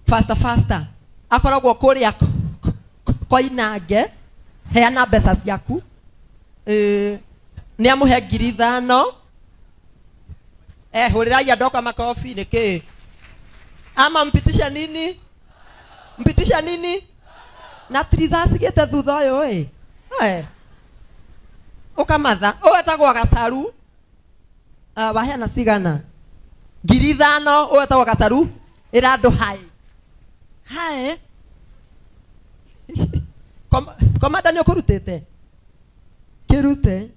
Faster faster akoragwo kũrĩa Koinange. Heana mbeca ciaku. Nĩ amũhe 5,000. Hũrĩrai andũ akwa makobi nĩkĩ? Ama mpitisha nini? Mpitisha nini? Na Triza acigĩte thutha ũyũ ĩ. Ũkamatha. Ũyũ etagwo Gacaru. Waheana cigana? 5,000. Ũyũ etagwo Gacaru. Ĩra andũ hi. Hi. Komanda nĩ ũkũrutĩte? Kĩrute.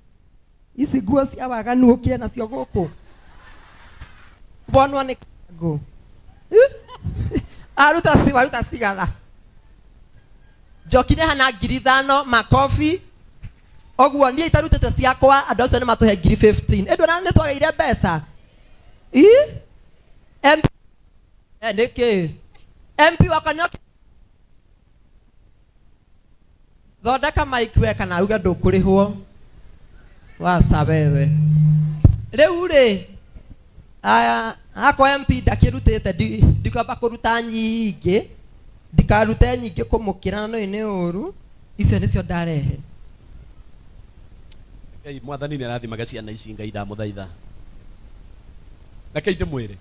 Ici nguo cia waganu ũkire nacio gũkũ. Wonwo nĩ ngũ. Aruta waruta cigana? Njoki nĩ hana 5,000 makobi. Ũguo niĩ itarutĩte ciakwa andũ acio nĩ matũhe 15,000. Ĩndũ na nĩ twagĩire mbeca. MP nĩkĩ? MP wakwa nĩ thondeka mic we kana uge ndũkũrĩhwo. Waca wewe. Rĩu rĩ aya akwa MP ndakĩrutĩte ndikwamba kũruta nyingĩ, ndikarute nyingĩ kũmũkĩra no nĩ ũru. Icio nĩcio ndarehe. Ngai mwathani nĩ arathimaga ciana ici Ngai ndamũthaitha. Reke ndĩmwĩre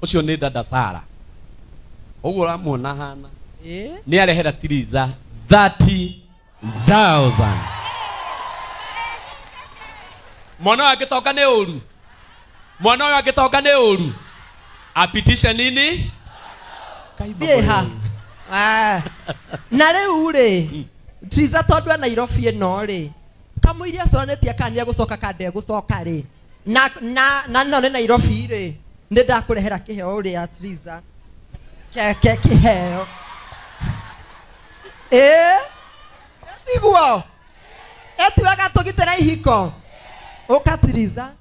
ũcio nĩ dada Sara. Ũguo ũramuona hana nĩ arehera Triza 30,000. Mwana ũyũ angĩtonga nĩ ũru. Mwana ũyũ angĩtonga nĩ ũru. Apitishe nini? Thiĩ. Na rĩu rĩ Triza tondũ e Nairobi ĩno rĩ kamũiria acoranĩtie kana nĩegũcoka kana ndegũcoka rĩ na na no nĩ Nairobi rĩ nĩ ndakũrehera kĩheo ũrĩa Triza ke kĩheo. Tiguo eti wega tũgitĩre ihiko. Ũka Triza.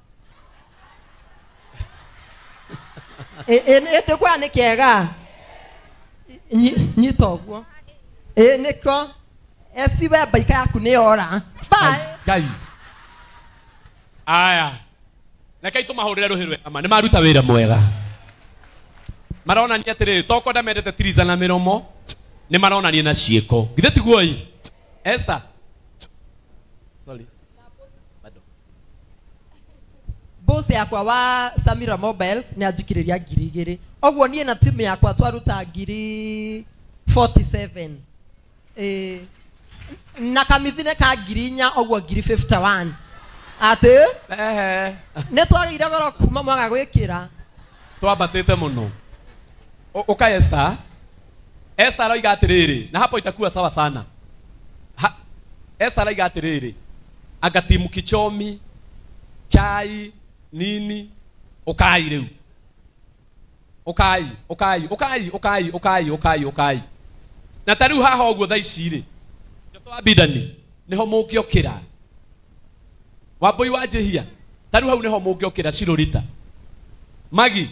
Ĩndĩ nĩ kĩega. Nyita ũguo. Nĩko eci we mbaika yaku nĩ yora. Bye. Ngai. Aya. Reke tũmahũrĩre rũhĩ rwega ma nĩ maruta wĩra mwega. Maronania atĩrĩrĩ to kwenda mendete Triza na mĩromo nĩ maronania na ciĩko. Githĩ tiguo ĩ? Esther. Sorry. Bado. Boss yakwa wa Samira Mobiles nĩ anjikĩrĩria 2,000. Ũguo niĩ na timu yakwa twaruta 47,000. Na kamithine ka 4,000 ũguo 51,000. Atĩ? Nĩ twarĩire goro kuma mwaga gwĩkĩra. Twambatĩte mũno. Ũka Esther. Esther aroiga atĩrĩrĩ na hapo itakuwa sawa sana. Esther aroiga atĩrĩrĩ anga timu kichomi chai nini ũkai rĩu. Ũkai ũkai ũkai ũkai ũkai ũkai ũkai. Na ta rĩu haha ũguo thaa ici rĩ Joto wa Bidani nĩho mũngĩokĩra. Wambui wa Njĩhia ta rĩu hau nĩho mũngĩokĩra Cirũrita. Magi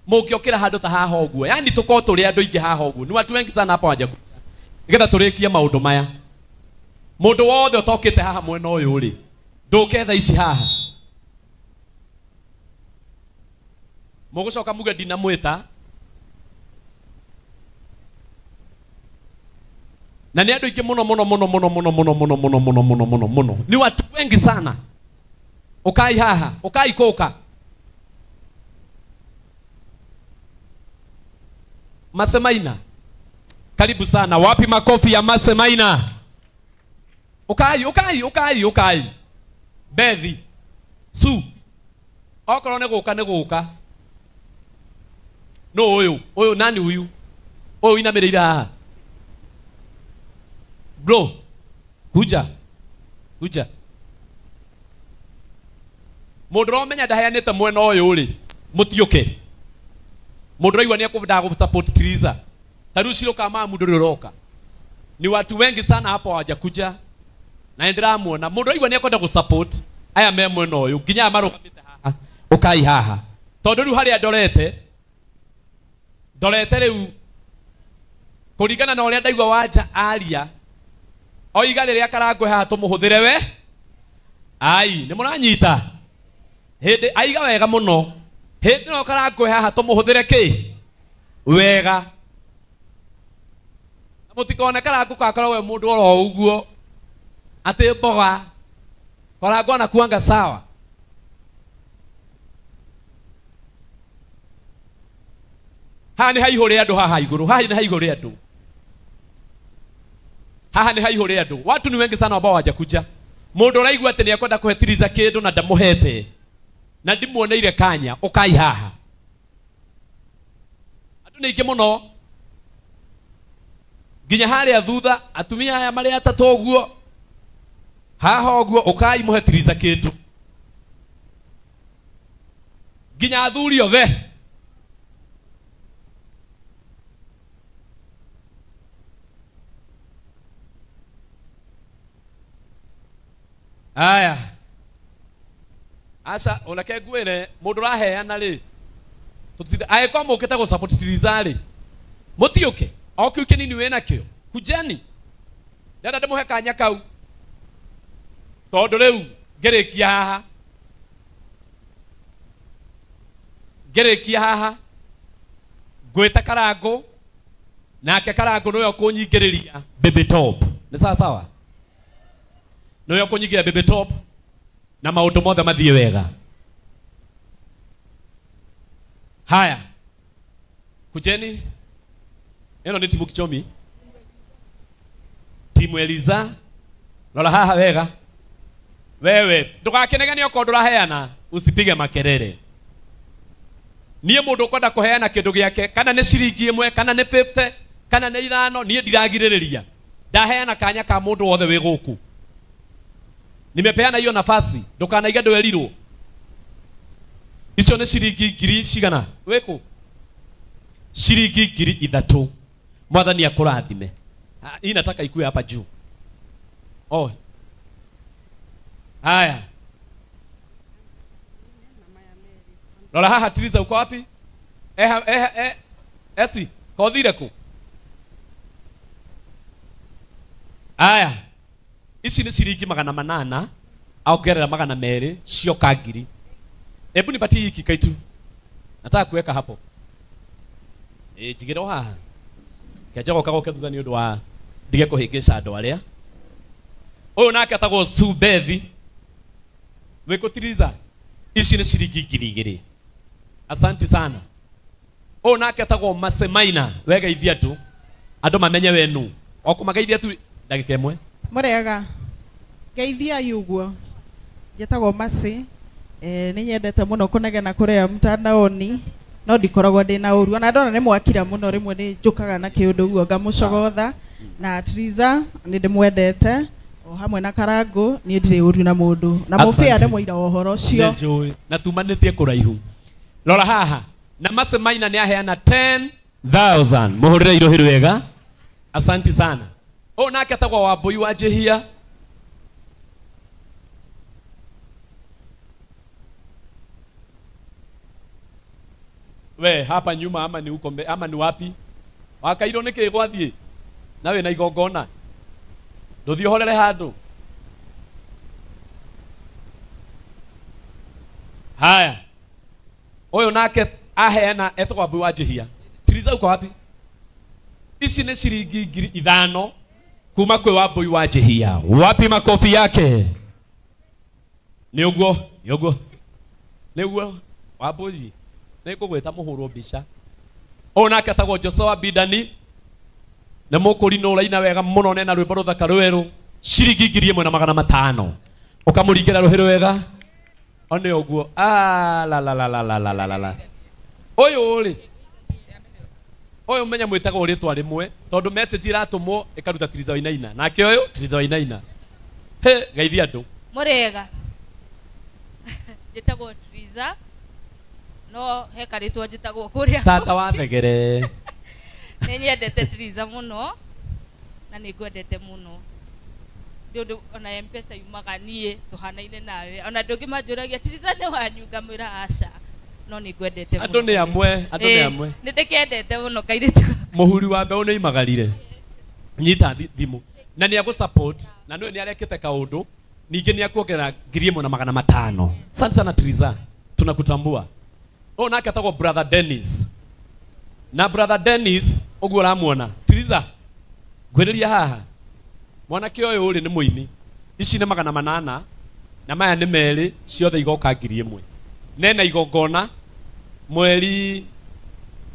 mũngĩokĩra handũ ta haha ũguo. Yaani tũkorwo tũrĩ andũ aingĩ haha ũguo. Ni watu wengi sana hapa wajakuja. Nĩgetha tũrĩkie maũndũ maya. Mũndũ wothe ũtokĩte haha mwena ũyũ rĩ ndũke thaa ici haha. Mũgũcoka muge ndinamwĩta. Na nĩ andũ aingĩ mũno mũno mũno mũno mũno mũno mũno mũno mũno mũno mũno mũno. Ni watu wengi sana. Ũkai haha, ũkai kũka. Masemaina. Karibu sana. Wapi makofi ya Masemaina? Ũkai, ũkai, ũkai, ũkai. Bethi. Su. Okorwo nĩ gũka nĩ gũka. No ũyũ, ũyũ nani huyu? Ũyũ inamĩrĩire haha. Bro, kuja. Kuja. Mũndũ ũramenya ndaheanĩte mwena ũyũ rĩ, mũtiũke. Mũndũ ũraigua nĩ ekwendaga gũ support Triza. Ta rĩu Shiro kama mũndũ ũrĩa ũroka. Ni watu wengi sana hapo hawajakuja. Na ndĩramuona mũndũ ũraigua nĩ ekwenda gũ support aya me mwena ũyũ nginya aya marũgamĩte haha. Ũkai haha. Tondũ rĩu harĩa ndorete ndorete rĩu kũringana na ũrĩa ndaigua Wanja aria oiga rĩrĩa Karangwe haha tũmũhũthĩre we ai nĩ mũranyita hĩndĩ aiga wega mũno hĩndĩ no Karangwe haha tũmũhũthĩre kĩ wega Mutikone Karangu gakoragwo mundu oro uguo ati mboga. Karangu anakuanga sawa. Haha nĩ haihũre andũ haha igũrũ. Haha nĩ haihũre andũ. Haha nĩ haihũre andũ. Watu ni wengi sana ambao hawajakuja. Mũndũ ũraigua atĩ nĩekwenda kũhe Tiriza kĩndũ na ndamũhete na ndimuoneire kanya, ũkai haha. Andũ nĩ aingĩ mũno. Nginya harĩa thutha atumia aya marĩ atatũ ũguo. Haha ũguo ũkai mũhe Tiriza kĩndũ. Nginya athuri othe. Aya. Aca onake ngwire mundu raheana ri angĩkorwo mũkĩte gũ support Tiriza ri mũtiũke o kĩu kĩnini wĩnakĩo kujeni ndenda ndĩmũhe kanya kau tondũ rĩu ngĩrĩkia haha ngĩrĩkia haha ngwĩta Karangu nake Karangu nĩwe ũkũnyingĩrĩria Baby Top nĩ sawa sawa nĩwe ũkũnyingĩrĩria Baby Top na maũndũ mothe mathiĩ wega. Haya, kujeni. Ĩno nĩ timu Kichomi, timu Eliza. Rora haha wega. Wewe ndũgakeneganie okorwo ndũraheana, usipige makerere. Niĩ mũndũ ũkwenda kũheana kĩndũ gĩake, kana nĩ ciringi ĩmwe, kana nĩ 50, kana nĩ 5, niĩ ndiragirĩrĩria. Ndaheana kanya ka mũndũ wothe wĩ gũkũ. Nimepeana hiyo nafasi, ndũkanaiga ndwerirwo. Icio nĩ ciringi ngiri cigana? Wĩkũ? Ciringi 3,000. Mwathani akũrathime. Hii nataka ikue hapa juu. Oh. Haya. Rora haha Tiriza uko wapi? Eha esi, kothire ku. Haya. Ici nĩ ciringi 800 aongerera 200 cioka 1,000. Hebu nipatie hiki kaitu. Nataka kuweka hapo. Njigĩrwo haha. Kĩanjogoka goke thutha nĩ ũndũ wa ndige kũhĩngĩca andũ arĩa. Ũyũ nake etagwo Subethi. Wĩkũ Tiriza? Ici nĩ ciringi 2,000. Asante sana. Ũyũ nake etagwo Masemaina. Wegeithia andũ. Andũ mamenye we nũ. O kũmageithia tu ndagĩka ĩmwe. Mũrega. Geithiai ũguo. Njĩtagwo Masi. Nĩ nyendete mũno kũnegena kũrĩa mtandaoni no ndikoragwo ndĩ na ũru ona ndona nĩ mwakira mũno rĩmwe nĩ njũkaga na kĩũndũ ũguo ngamũcogotha na Tiriza nĩ ndĩmwendete o hamwe na Karangu niĩ ndirĩ ũru na mũndũ na mũbĩa nĩ mũira wa ũhoro ũcio nĩnjũĩ na tumanĩtie kũraihu. Rora haha na Masemaina nĩ aheana 10,000. Mũhũrĩre irohi wega. Asante sana. Ũyũ nake etagwo Wambũi wa Njĩhia. We hapa nyuma ama ni huko ama ni wapi? Wakairwo nĩ kĩ gwathiĩ? Na wĩna igongona. Ndũthiĩ ũhorere handũ. Haya. Ũyũ nake aheana etagwo Wambũi wa Njĩhia. Tiriza uko wapi? Ici nĩ ciringi 5,000 kuma kwĩ Wambũi wa Njĩhia. Wapi makofi yake? Nĩ ũguo, nĩ ũguo. Nĩ ũguo Wambũi. Nĩngũgwĩta mũhũrwo mbica. Ũyũ nake etagwo Joshua Bidani. Nĩ mũkũrinũ ũraina wega mũno nena rwĩmbo rũthaka rwerũ. Ciringi 1,500. Ũkamũringĩra rũhĩ rwega. O nĩ ũguo. Ah la la la la la la la. Ũyũ rĩ. Ũyũ menya mwĩtagwo rĩtwa rĩmwe tondũ message iratũmwo ĩkaruta Tiriza Wainaina. Nake ũyũ Tiriza Wainaina. He geithia andũ. Mũrĩega. Njĩtagwo Tiriza. No he karĩtwa njĩtagwo kũrĩa. Tata wa thegere. Nĩ nyendete Tiriza mũno na nĩ ngwendete mũno. Nĩ ũndũ ona M-Pesa yumaga niĩ tũhanaine nawe. Ona andũ angĩ manjũragia Tiriza nĩ wanyu ngamwĩra aca. No nĩ ngwendete mũno. Andũ nĩ amwe, andũ nĩ amwe. Nĩ ndĩkendete mũno kairĩtu. Mũhuri wa mbeũ nĩ imagarire. Nyita thimũ. Na nĩ agũ support na nĩwe nĩ arekĩte kaũndũ. Ningĩ nĩ akuongerera 1,500. Asante sana Tiriza. Tunakutambua. Ũyũ nake etagwo Brother Dennis. Na Brother Dennis ũguo ũramuona. Tiriza Ngwĩrĩria haha mwanake ũyũ ũrĩ nĩ mũini. Ici nĩ 800 na maya nĩ 2 ciothe igoka 1000. Nena igongona mweri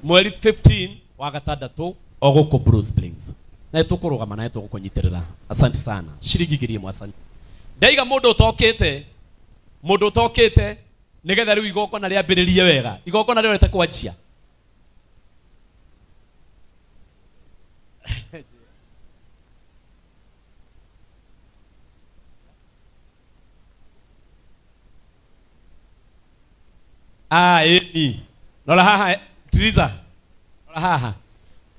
15 wa gatandatũ o gũkũ Blue Springs. Na tũkũrũgama na tũgũkũnyitĩrĩra. Asante sana. Ciringi 1000 asante. Ndaiga mũndũ ũtokĩte nĩgetha rĩu igongona rĩambĩrĩrie wega. Igongona rĩo rĩtakwanjia. Eni. Rora haha Triza. Rora haha.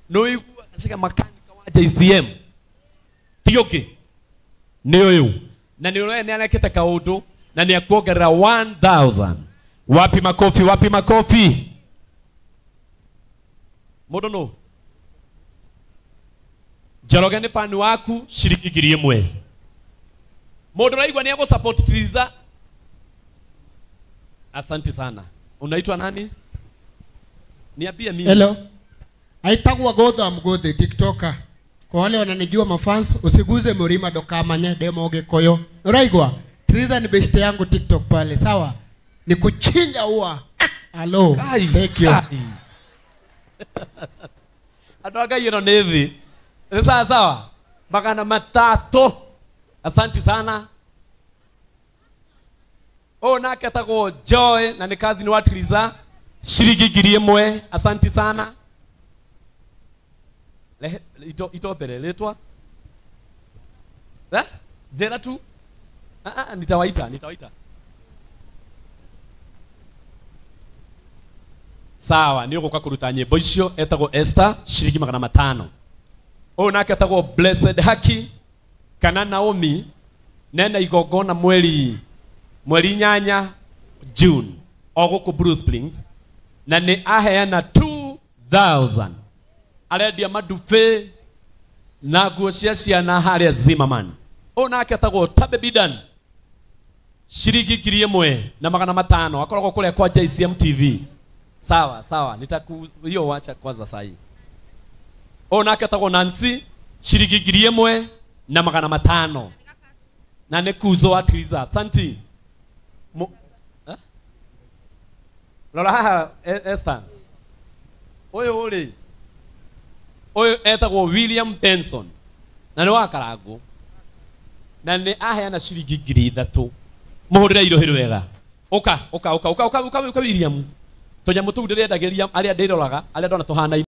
No igua cika makanika wa JCM. Ti ũngĩ. Nĩ ũyũ. Na nĩ ũroe nĩ arekĩte kaũndũ na nĩ akuongerera 1000. Wapi makofi, wapi makofi. Mũndũ nũ? Njoroge nĩ fan waku ciringi 1000. Mũndũ ũraigua nĩ egũ support Triza. Asante sana. Unaitwa nani? Niambie mimi. Hello. Aitagwa Gotham Gothe TikToker. Kwa wale wananijua mafans, usiguze murima dokamanya demo Gikuyu. Uraigwa? Triza ni best yangu TikTok pale, sawa? Ni kuchinja ua. Hello. Thank you. Andũ a Ngai ĩno nĩ thĩ. Nĩ sawa sawa? 300. Asante sana. Oh, nake etagwo Joy na nĩ cousin wa Triza. Ciringi 1000. Asante sana. Lehe ito mbere rĩtwa. Eh? Njĩra tu. Nitawaita. Sawa, nĩ ũgũka kũruta nyĩmbo icio etagwo Esther ciringi 500. Ũyũ nake etagwo Blessed Haki kana Naomi nena igongona mweri 8 June o gũkũ Blue Springs na nĩ aheana 2000. Arendia madufe na nguo cia ciana harĩa Zimmerman. Ũyũ nake etagwo Tabe Bidan ciringi 1500 akoragwo kũrĩa kwa JCM TV. Sawa sawa, nitaku hiyo wacha kwanza sahi. Ũyũ nake etagwo Nancy ciringi 1500 na nĩ kuzo wa Triza. Asante. Rora haha Esther. Ũyũ rĩ ũyũ etagwo William Benson na nĩ wa Karangũ na nĩ aheana ciringi 3000. Mũhũrĩre irohĩ wega. Ũka ũka ũka ũka ũka ũka William. Tũnyamũ tũu ndĩrendagĩria arĩa ndĩroraga arĩa ndona tũhanaine.